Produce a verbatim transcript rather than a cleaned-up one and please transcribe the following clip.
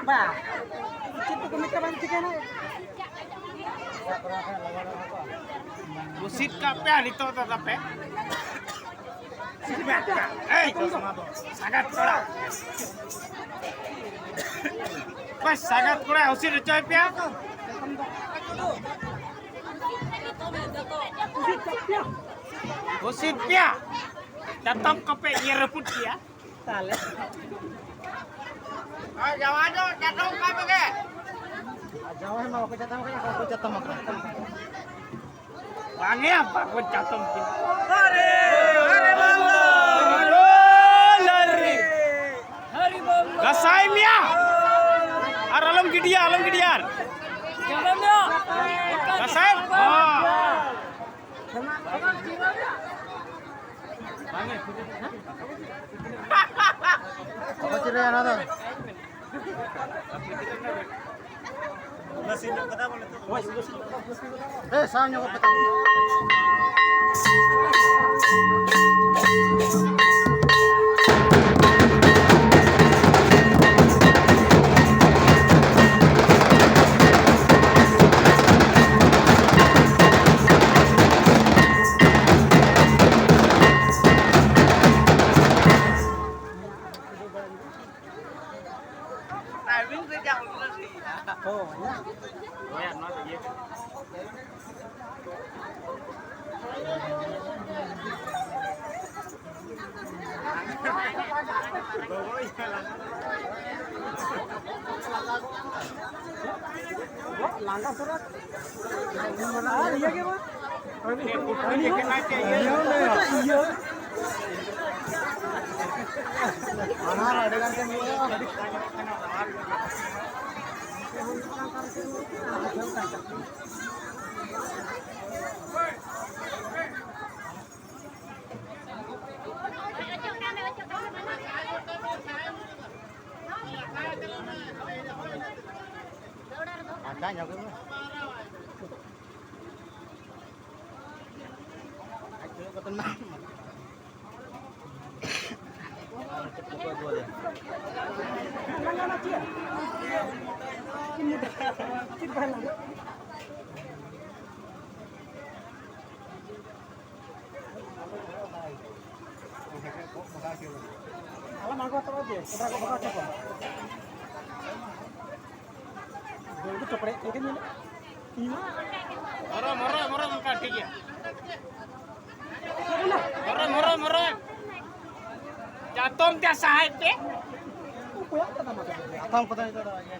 ᱵᱟ, ᱪᱮᱫ ᱠᱚ ᱢᱮᱛᱟ ᱵᱟᱝ ᱴᱷᱤᱠᱟᱹᱱᱟ᱾ ᱦᱩᱥᱤᱫ ᱠᱟᱜ ᱯᱮ ᱟᱨ ᱱᱤᱛᱚᱜ ᱫᱚ ᱛᱟᱯᱮ᱾ ᱮᱭ, ᱪᱚᱥᱢᱟ ᱫᱚ᱾ ᱥᱟᱜᱟᱛ ᱠᱚᱲᱟ᱾ ᱵᱟᱥ, ᱥᱟᱜᱟᱛ ᱠᱚᱲᱟ ᱦᱩᱥᱤᱫ ᱦᱚᱪᱚᱭ ᱯᱮᱭᱟ᱾ ᱦᱩᱥᱤᱫ ᱯᱮᱭᱟ᱾ ᱪᱟᱛᱚᱢ ᱠᱚᱯᱮ ᱤᱭᱟᱹ ᱨᱟᱹᱯᱩᱫ ᱯᱮᱭᱟ᱾ ᱛᱟᱦᱞᱮ᱾ ᱟᱨ ᱡᱟᱶᱟᱭ ᱫᱚ ᱪᱟᱛᱚᱢ ᱠᱟᱭ ᱯᱮ ᱜᱮ᱾ ᱟᱨ ᱡᱟᱶᱟᱭ ᱢᱟ ᱵᱟᱠᱚ ᱪᱟᱛᱚᱢ ᱠᱟᱱᱟ, ᱚᱠᱚᱭ ᱠᱚ ᱪᱟᱛᱚᱢ ᱟᱠᱟᱱᱟ? ᱵᱟᱝᱮ, ᱵᱟᱠᱚ ᱪᱟᱛᱚᱢ ᱠᱤᱱᱟ᱾ ᱜᱟᱥᱟᱭ ᱢᱮᱭᱟ᱾ ᱟᱨ ᱟᱞᱚᱢ ᱜᱤᱰᱤᱭᱟ, ᱟᱞᱚᱢ ᱜᱤᱰᱤᱭᱟ ᱟᱨ᱾ ᱜᱟᱥᱟᱭ? ᱦᱚᱸ᱾ ᱚᱠᱚᱭ ᱪᱤᱨᱟᱹᱭᱟ ᱱᱚᱣᱟ ᱫᱚ? ᱮ, ᱥᱟᱦᱟ ᱧᱚᱜᱚᱜ ᱯᱮ ᱛᱟᱵᱚᱱ᱾ ᱴᱟᱭᱢᱤᱝ ᱨᱮ ᱡᱟ ᱩᱞᱴᱟᱹ ᱥᱮᱫ ᱮᱱᱟ᱾ ᱦᱳᱭ, ᱟᱨ ᱱᱚᱣᱟ ᱫᱚ ᱤᱭᱟᱹ ᱠᱟᱱᱟ᱾ ᱞᱟᱸᱜᱟ ᱥᱚᱨᱟ᱾ ᱟᱨ ᱤᱭᱟᱹ ᱜᱮ ᱵᱟᱝ᱾ ᱤᱭᱟᱹ᱾ ᱟᱨ ᱟᱹᱰᱤ ᱜᱟᱱ ᱜᱮ ᱢᱮᱱᱟᱜᱼᱟ᱾ ᱟᱪᱪᱷᱟ, ᱧᱚᱜ ᱢᱮ᱾ ᱟᱡ ᱠᱚᱭᱚᱜ ᱠᱟᱛᱮ ᱢᱮᱱᱟᱜ᱾ ᱦᱚᱨᱚ, ᱦᱚᱨᱚ, ᱦᱚᱨᱚ, ᱚᱱᱠᱟ ᱴᱷᱤᱠ ᱜᱮᱭᱟ᱾ ᱦᱚᱨᱚ, ᱦᱚᱨᱚ, ᱦᱚᱨᱚ᱾ ᱪᱟᱛᱚᱢ ᱛᱮ ᱥᱟᱦᱟᱭ ᱯᱮ᱾ ᱟᱛᱚᱢ ᱠᱚᱫᱚ ᱱᱤᱛᱚᱜ ᱫᱚ ᱤᱭᱟᱹ᱾